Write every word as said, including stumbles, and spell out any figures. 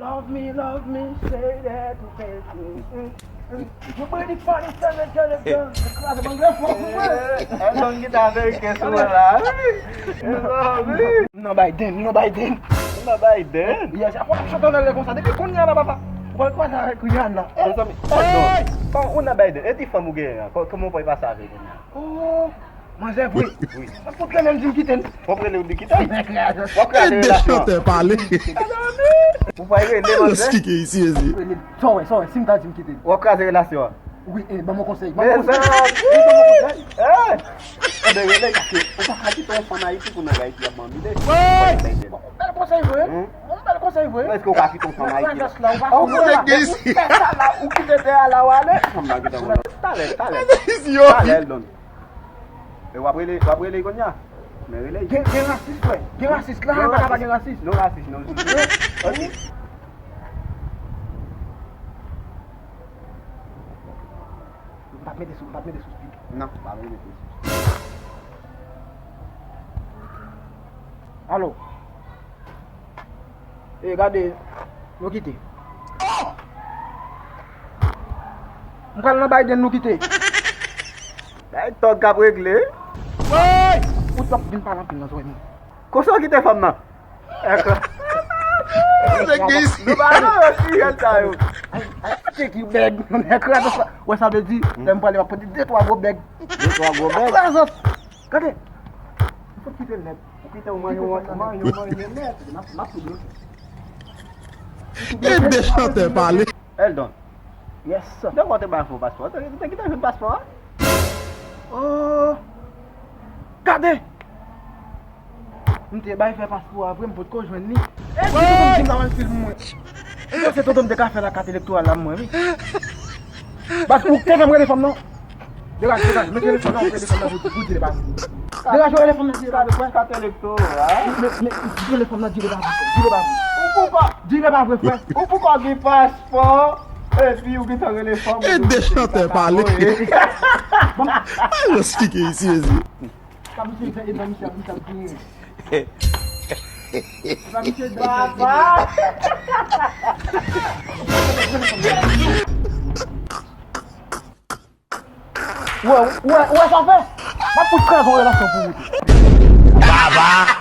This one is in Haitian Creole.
Love me, love me, say that you hate me. Mm, mm, mm. You pretty funny, tell it, tell it, girl. Kraze bann grafò pou mwen. Eh, Elton ki ta Ameriken sou mwen la. Elton, wi. M nan Biden, m nan Biden. M nan Biden? Yes, fò w ap chante ann anglè konsa. Depi kounye a la, papa. Ou pral kwaze avèk Rihanna. Mezanmi, Elton. Hey! Bon, ou nan Biden. E ti fanm ou genyen an? Kò-, kòman w pral pase avè l kounye a? Oh, manzè vre. Wi. Mwen fout rele l di m kite l. W ap rele l di kite l? W ap kraze relasyon an. Chantè pale. Ou pral rele manzè? Sa w wè, sa w wè, si m ta di m kite l. W ap kraze relasyon an. Wi, e, ban m yon konsèy. Ban m yon konsèy. Mezanmi. Wi, ban m yon konsèy. Eh! Enben, rele l, paske ou pa ka kite yon fanm Ayiti pou nèg Ayiti ap manmile. Wi! Bèl konsèy vre. Hmm? Yon bèl konsèy vre. Èske w ka kite yon fanm Ayiti la? Ou konnen ki isi? Ou fè sa la, ou kite tè a la, w ale. Fanm nan gentan wè. Talè, talè. Talè, Elton. E w ap rele, w ap rele kounye a? Men rele. Gen, gen rasis, frè. Gen rasis. La, pa ka pa gen rasis. Non rasis, non. Ok. M p ap mete sou, m p ap mete sou speaker. Non, pa mete sou speaker. Alo. E gade, nou kite. M pral nan Biden, nou kite. Bay tòg k ap regle. Woy! Ou t ap vin pale anpil nan zòrèy mwen. Konsa w kite fanm nan? Nèg isi. Nou pa nan sijè sa yo. Ay, ay, tcheke bèg. Nèg kraze sa. Wè sa vle di, lè m prale, m ap pote de twa gwo bèg. De twa gwo bèg? Kraze. Gade. Ou fout kite l nèt. Ou kite w manje, w manje, w manje nèt. M ap, m ap tou bloke. E de chantè pale. Elton. Yes. Donk, ou te bay fo paspò. Te, te gentan jwenn paspò a? Oh. Gade. M te bay fè paspò a vre, m potko jwenn li. E ki tonton m di m ta wè film mwen. Kisa se tonton m te ka fè nan kat elektoral la mwen, wi. Bas, ou te fè m rele fanm nan. Degaje, degaje. Mete telefòn nan, rele fanm nan pou, pou di li pa vre. Degaje, rele fanm nan, di li pa vre, frè. Kat elektoral. Men, men, rele fanm nan, di li pa vre, frè. Di li pa vre. Ou pou pa. Di li pa vre, frè. Ou pou pa gen paspò. Epi ou gentan rele fanm. E de chantè pale. Bon. Ay, mwen sik isi, isi. Sa misye fè, e sa misye ap, misye ap di. E sa misye di. Papa. Wè, wè, wè sa fè? M ap fout kraze yon relasyon pou ou. Baba.